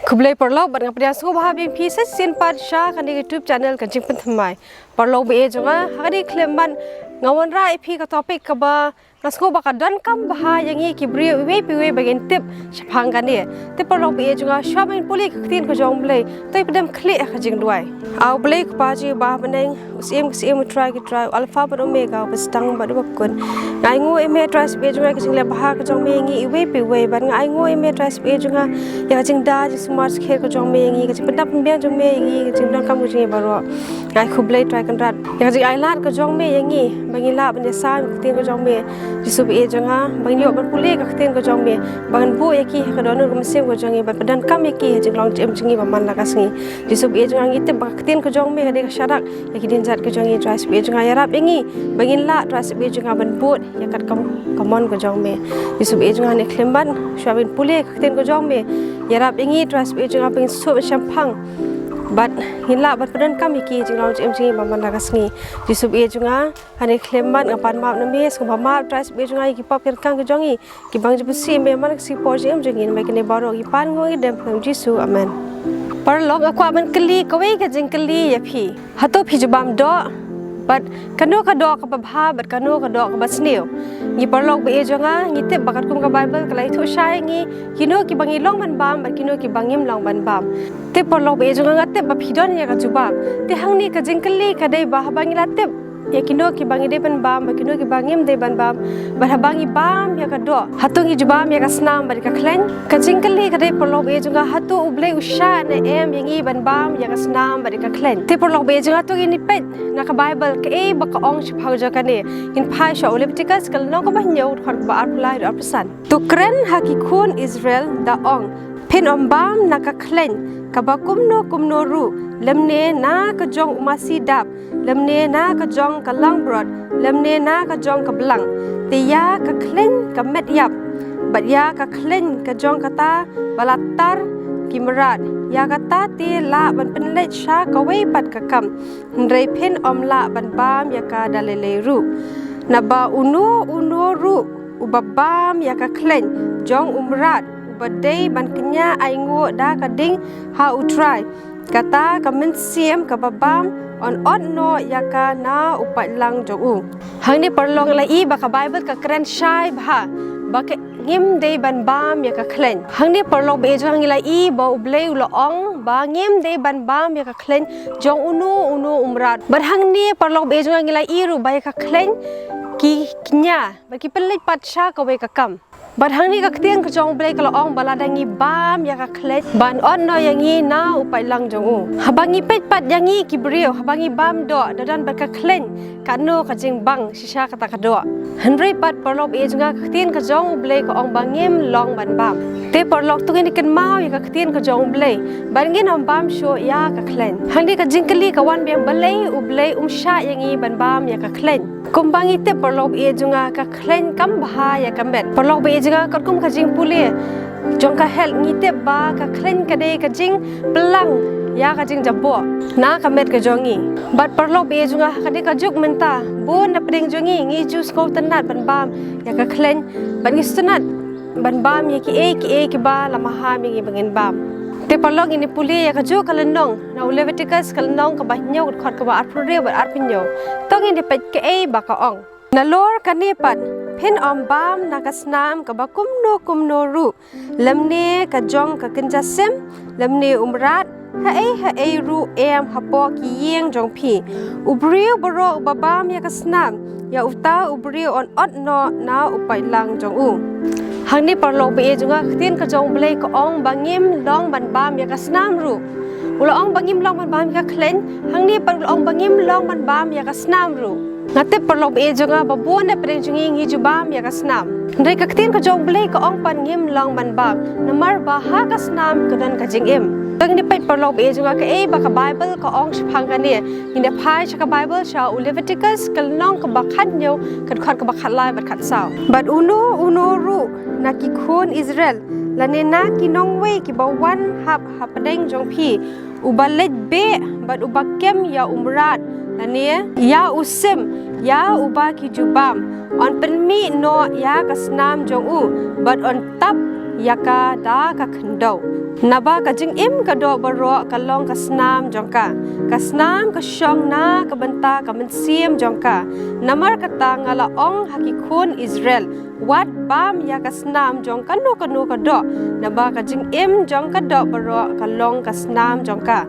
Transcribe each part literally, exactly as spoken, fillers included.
Khublei paralok, bad nga pdiang sngewbha biang ïa phi sa shisien pat sha kane ka YouTube channel Ka Jingpynthymmai. Paralok ba ïeit jong nga, ha kane ka khyllipmat nga wanrah ïa phi ka topic kaba nga sngew ba ka donkam bha ïa ngi ki briew iwei pa iwei ba ngin tip shaphang kane. Te paralok ba ïeit jong nga, shuwa ban pule ïa ka ktien ka jong U Blei, to ïa pdiang khlieh ha ka jingduwai. A U Blei Kpa jong ngi ba ha bneng, U Syiem ki syiem, U Trai ki trai, U Alpha bad Omega, U Basdang bad U Bakut. Nga ainguh ïa me Trai Blei jong nga, ka jingleh bha ka jong me ïa ngi iwei pa iwei, bad nga ainguh ïa me Trai Blei jong nga, ïa ka jingda jingsumar skhem ka jong me ïa ngi, ka jingpyndap pynbiang jong me ïa ngi, ka jingdonkam ka jong ngi baroh. Nga ai khublei Trai Kynrad ïa ka jingailad ka jong me ïa ngi ba ngin lah ban ïasam ïa ka ktien ka jong me. Jisu Blei jong nga, ba ngin ïoh ban pule ïa ka ktien ka jong me, ba ngan buh ïa ki ha ka dohnud ka mynsiem ka jong ngi, ban pyndonkam ïa ki ha jinglong jingim jong ngi ba man la ka sngi. Jisu Blei jong nga, ngi tip ba ka ktien ka jong me ka dei ka sharak ïa ki dienjat ka jong ngi. Trai Blei jong nga, ïarap ïa ngi ba ngin lah, Trai Blei jong nga, ban bud ïa katkam ka mon ka jong me. Jisu Blei jong nga, ha kane ka khyllipmat, shuwa ban pule ïa ka ktien ka jong me, ïarap ïa ngi Trai Blei jong nga ba ngin suk shemphang, bad ngin lah ban pyndonkam ïa ki ha jinglong jingim jong ngi ba man la ka sngi. Jisu Blei jong nga, ha kane ka khyllipmat nga pan map na me, sngewbha map Trai Blei jong nga ïa ki pop ki ryngkang ka jong ngi, kiba ngi ju pynsih ïa me man ka sngi por jingim jong ngi. Namar kine baroh ngi pan, ngi ong, ngi dem ha u Jisu. Amen. Paralok, nga kwah ban kylli kawei ka jingkylli ïa phi. Hato phi ju bam doh? Bad kano ka doh kaba bha bad kano ka doh kaba sniew? Ngi paralok ba ïeit jong nga, ngi tip ba katkum ka Baibl ka la ïathuh shai ïa ngi kino kiba ngi long ban bam bad kino kiba ngim long ban bam. Te paralok ba ïeit jong nga, nga tip ba phi don ïa ka jubab. Te hangne ka jingkylli ka dei ba haba ngi la tip ïa kino kiba ngi dei ban bam bad kino kiba ngim dei ban bam, bad haba ngi bam ïa ka doh, hato ngi ju bam ïa ka snam bad ïa ka khleiñ? Ka jingkylli ka dei, paralok ba ïeit jong nga, hato U Blei u shah ne em ïa ngi ban bam ïa ka snam bad ïa ka khleiñ? Te paralok ba ïeit jong nga, to ngin ïa peit na ka Baibl kaei ba ka ong shaphang jong kane. Ngin phai sha u Leviticus ka lynnong kaba hynñiew, dkhot kaba arphew lai haduh arphew san. To kren ha ki khun Israel, da ong, phin ym bam na ka khleiñ kaba kumno kumno ruh, lymne na ka jong u masi dap, lymne na ka jong ka langbrot, lymne na ka jong ka blang. Te ïa ka khleiñ ka met ïap, bad ïa ka khleiñ ka jong kata ba la tar ki mrad, ïa kata te lah ban pynleit sha kawei pat ka kam, hynrei phin ym lah ban bam ïa ka da lei lei ruh. Naba uno uno ruh uba bam ïa ka khleiñ jong u mrad uba dei ban kñia ainguh da ka ding ha U Trai, kata ka mynsiem kaba bam yn ot noh ïa ka na u paidlang jong u. Hangne paralok, ngi la i ba ka Baibl ka kren shai bha ba ka ngim dei ban bam ïa ka khleiñ. Hangne paralok ba ïeit jong nga, ngi la i ba U Blei u la ong ba ngim dei ban bam ïa ka khleiñ jong uno uno u mrad. Bad hangne paralok ba ïeit jong nga, ngi la i ruh ba ïa ka khleiñ ki kñia bad ki pynleit pat sha kawei ka kam. Bad hangne ka ktien ka jong U Blei ka la ong ba lada ngi bam ïa ka khleiñ, ban ot noh ïa ngi na u paidlang jong u. Haba ngi peit pat ïa ngi ki briew, haba ngi bam doh, da don bad ka khleiñ, katno ka jingbang shisha kata ka doh. Hynrei pat paralok ba ïeit jong nga, ka ktien ka jong U Blei ka ong ba ngim long ban bam. Te paralok, to ngin ïa kynmaw ïa ka ktien ka jong U Blei, bad ngin ym bam shuh ïa ka khleiñ. Hangne ka jingkylli ka wan biang, balei U Blei um shah ïa ngi ban bam ïa ka khleiñ? Kumba ngi tip paralok ba ïeit jong nga, ka khleiñ kam bha ïa ka met. Paralok ba ïeit jong nga, katkum ka jingpule jong ka health ngi tip ba ka khleiñ ka dei ka jingpynlang ïa ka jingjaboh na ka met ka jong ngi. Bad paralok ba ïeit jong nga, ha kane ka juk mynta, bun na pdeng jong ngi ngi ju sngewtynnat ban bam ïa ka khleiñ, bad ngi sngewtynnat ban bam ïa kiei kiei kiba la maham ïa ngi ba ngin bam. Te paralok, ngin ïa pule ïa kajuh ka lynnong na u Leviticus ka lynnong kaba hynñiew, dkhot kaba arphew hynriew bad arphew hynñiew. To ngin ïa peit kaei ba ka ong. Nalor kane pat, phin ym bam na ka snam kaba kumno kumno ruh, lymne ka jong ka kynja sim, lymne u mrad, haei haei ruh em hapoh ki ïing jong phi. U briew baroh uba bam ïa ka snam, ïa uta u briew yn ot noh na u paidlang jong u. Hangne paralok ba ïeit jong nga, ka ktien ka jong U Blei ka ong ba ngim long ban bam ïa ka snam ruh. U la ong ba ngim long ban bam ïa ka khleiñ, hangne pat u la ong ba ngim long ban bam ïa ka snam ruh. Nga tip paralok ba ïeit jong nga, ba bun na pdeng jong ngi ngi ju bam ïa ka snam. Hynrei ka ktien ka jong U Blei ka ong pat ngim long ban bam, namar ba ha ka snam ka don ka jingim. To ngin ïa peit paralok ba ïeit jong nga kaei ba ka Baibl ka ong shaphang kane. Ngin ïa phai sha ka Baibl, sha u Leviticus ka lynnong kaba khathynñiew, ka dkhot kaba khatlai bad khatsaw. Bad uno uno ruh na ki khun Israel, lane na ki nongwei kiba wan hap hapdeng jong phi, uba leit beh bad uba kem ïa u mrad, lane ïa u sim, ïa uba ki ju bam, yn pynmih noh ïa ka snam jong u, bad yn tap ïa ka da ka khyndew. Naba ka jingim ka doh baroh ka long ka snam jong ka, ka snam ka shong na ka bynta ka mynsiem jong ka. Namar kata nga la ong ha ki khun Israel, wat bam ïa ka snam jong kano kano ka doh, naba ka jingim jong ka doh baroh ka long ka snam jong ka.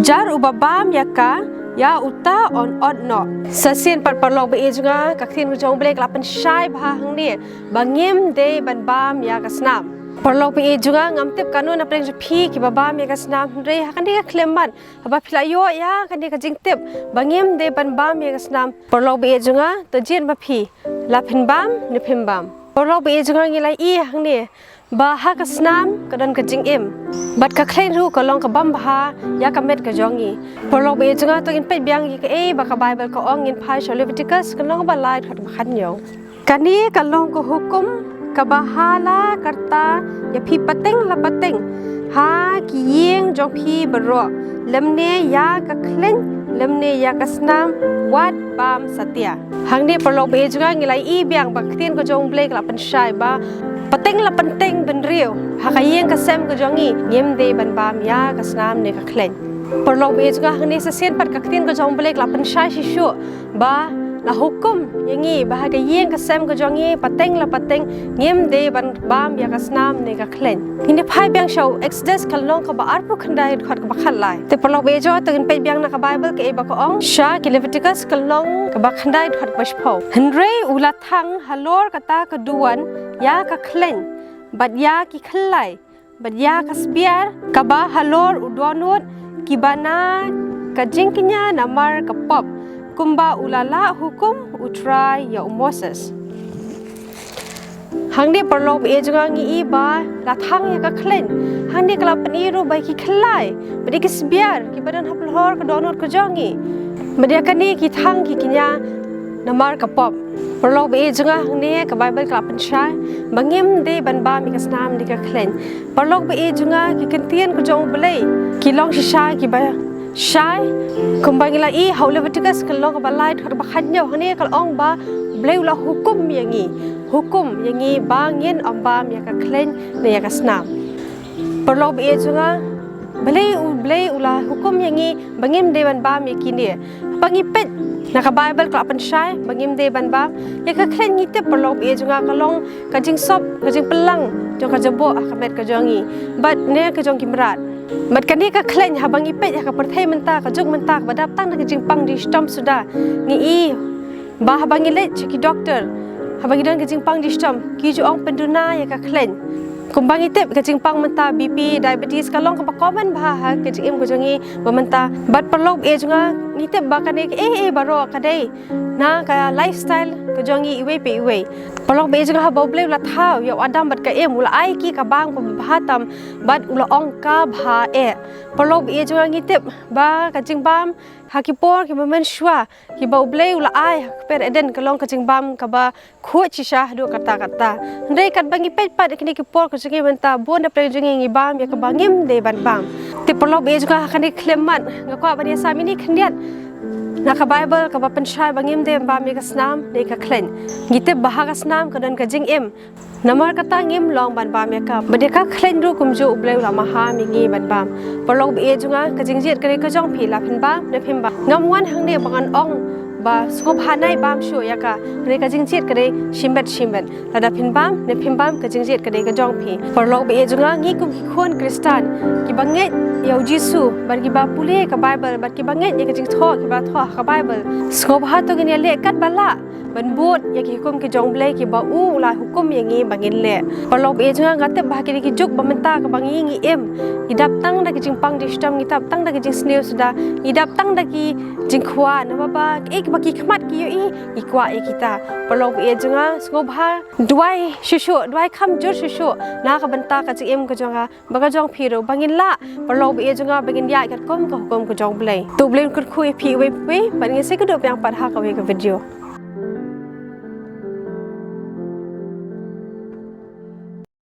Jar uba bam ïa ka, ïa uta un ot noh. Sa shisien pat paralok ba ïeit jong nga, ka ktien ka jong U Blei ka la pynshai bha hangne ba ngim dei ban bam ïa ka snam. Paralok ba ïeit jong nga, ngam tip kano na pdeng jong phi kiba bam ïa ka snam, hynrei ha kane ka khyllipmat haba phi la ïoh ïa kane ka jingtip ba ngim dei ban bam ïa ka snam, paralok ba ïeit jong nga, to jied ma phi, la phin bam ne phim bam. Paralok ba ïeit jong nga, ngi la ïohi hangne ba ha ka snam ka don ka jingim, bad ka khleiñ ruh ka long ka bam bha ïa ka met ka jong ngi. Paralok ba ïeit jong nga, to ngin peit biang ïa kaei ba ka Baibl ka ong. Ngin phai sha Leviticus ka lynnong ba lai, dkhot ba khathynñiew. Kane ka long ka hukum kaba ha la karta ïa phi pateng la pateng ha ki ïing jong phi baroh, lymne ïa ka khleiñ lymne ïa ka snam, wat bam satia. Hangne paralok ba ïeit jong nga, ngi la ïohi biang ba ka ktien ka jong U Blei ka la pynshai ba pateng la pateng bynriew ha ka ïing ka sem ka jong ngi ngim dei ban bam ïa ka snam ne ka khleiñ. Paralok ba ïeit jong nga, hangne sa shisien pat ka ktien ka jong U Blei ka la pynshai shisha ba la hukum ïa ngi ba ha ka ïing ka sem ka jong ngi pateng la pateng ngim dei ban bam ïa ka snam ne ka khleiñ. Ngin ïa phai biang sha u Exodus ka lynnong kaba arphew khyndai, dkhot kaba khatlai. Te paralok ba ïeit jong nga, to ngin peit biang na ka Baibl kaei ba ka ong sha ki Leviticus ka lynnong kaba khyndai, dkhot kaba shiphew. Hynrei u la thang halor kata ka duwan ïa ka khleiñ bad ïa ki khyllai bad ïa ka sbiar kaba halor u dohnud, kiba na ka jingkñia namar ka pop, kumba u la lah hukum U Trai ïa u Moses. Hangne paralok ba ïeit jong nga, ngi ïohi ba la thang ïa ka khleiñ. Hangne ka la pyni ruh ba ki khyllai bad ïa ki sbiar kiba don halor ka dohnud ka jong ngi, bad ïa kane ki thang ki kñia namar ka pop. Paralok ba ïeit jong nga, hangne ka Baibl ka la pynshai ba ngim dei ban bam ïa ka snam ne ka khleiñ. Paralok ba ïeit jong nga, ki ktien ka jong U Blei ki long shisha kiba shai. Kumba ngi la ïohi ha u Leviticus ka lynnong kaba lai, dkhot kaba khathynñiew, hangne ka la ong ba U Blei u la hukum ïa ngi, hukum ïa ngi ba ngin ym bam ïa ka khleiñ ne ïa ka snam. Paralok ba ïeit jong nga, balei U Blei u la hukum ïa ngi ba ngim dei ban bam ïa kine? Haba ngi peit na ka Baibl ka la pynshai ba ngim dei ban bam ïa ka khleiñ. Ngi tip paralok ba ïeit jong nga, ka long ka jingsop, ka jingpynlang jong ka jaboh ha ka met ka jong ngi bad ne ka jong ki mrad. Bad kane ka khleiñ, haba ngi peit ha ka pyrthei mynta, ka juk mynta kaba dap tang da ka jingpang jingshitom suda, ngi ïohi ba haba ngi leit sha ki doktor, haba ngi don ka jingpang jingshitom, ki ju ong pynduna ïa ka khleiñ. Kumba ngi tip ka jingpang mynta, B P, diabetes, ka long kaba common bha ha ka jingim ka jong ngi ba mynta. Bad paralok ba ïeit jong nga, ngi tip ba kane kaei kaei baroh ka dei na ka lifestyle ka jong ngi iwei pa iwei. Paralok ba ïeit jong nga, haba U Blei u la thaw ïa u Adam bad ka Im, u la ai ki ka bam kaba bha tam bad u la ong ka bha eh. Paralok ba ïeit jong nga, ngi tip ba ka jingbam ha ki por kiba mynshuwa kiba U Blei u la ai ha ka kper Eden ka long ka jingbam kaba khuid shisha haduh katta katta. Hynrei katba ngi peit pat ïa kine ki por ka jong ngi mynta, bun na pdeng jong ngi ngi bam ïa kaba ngim dei ban bam. Te paralok ba ïeit jong nga, ha kane ka khyllipmat nga kwah ban ïasam ïa kane khyndiat na ka Baibl kaba pynshai ba ngim dei ban bam ïa ka snam ne ka khleiñ. Ngi tip ba ha ka snam ka don ka jingim, namar kata ngim long ban bam ïa ka. Bad ïa ka khleiñ ruh kumjuh U Blei u la maham ïa ngi ban bam. Paralok ba ïeit jong nga, ka jingjied ka dei ka jong phi, la phin bam ne phim bam. Ngam wan hangne ba ngan ong ba sngewbha nai bam shuh ïa ka, hynrei ka jingjied ka dei shimet shimet. Lada phin bam ne phim bam, ka jingjied ka dei ka jong phi. Paralok ba ïeit jong nga, ngi kum ki khun Khristan kiba ngeit ïa U Jisu bad kiba pule ka Baibl bad kiba ngeit ïa ka jingthoh kiba thoh ha ka Baibl, sngewbha to ngin ïaleh katba lah ban bud ïa ki hukum ki jong U Blei kiba u la hukum ïa ngi ba ngin leh. Paralok ba ïeit jong nga, nga tip ba ha kine ki juk ba mynta kaba ngi ngi im, ngi dap tang da ki jingpang jingshitom, ngi dap tang da ki jingsniew suda, ngi dap tang da ki jingkwah, namar ba kiei kiba ki khmat ki ïohi, ngi kwah ïa kita. Paralok ba ïeit jong nga, sngewbha duwai shuh shuh, duwai kham jur shuh shuh na ka bynta ka jingim ka jong nga bad ka jong phi ruh, ba ngin lah, paralok ba ïeit jong nga, ba ngin ïaid katkum ka hukum ka jong U Blei. To U Blei un kyrkhu ïa phi uwei pa uwei, bad ngin sa ïakynduh biang pat ha kawei ka video.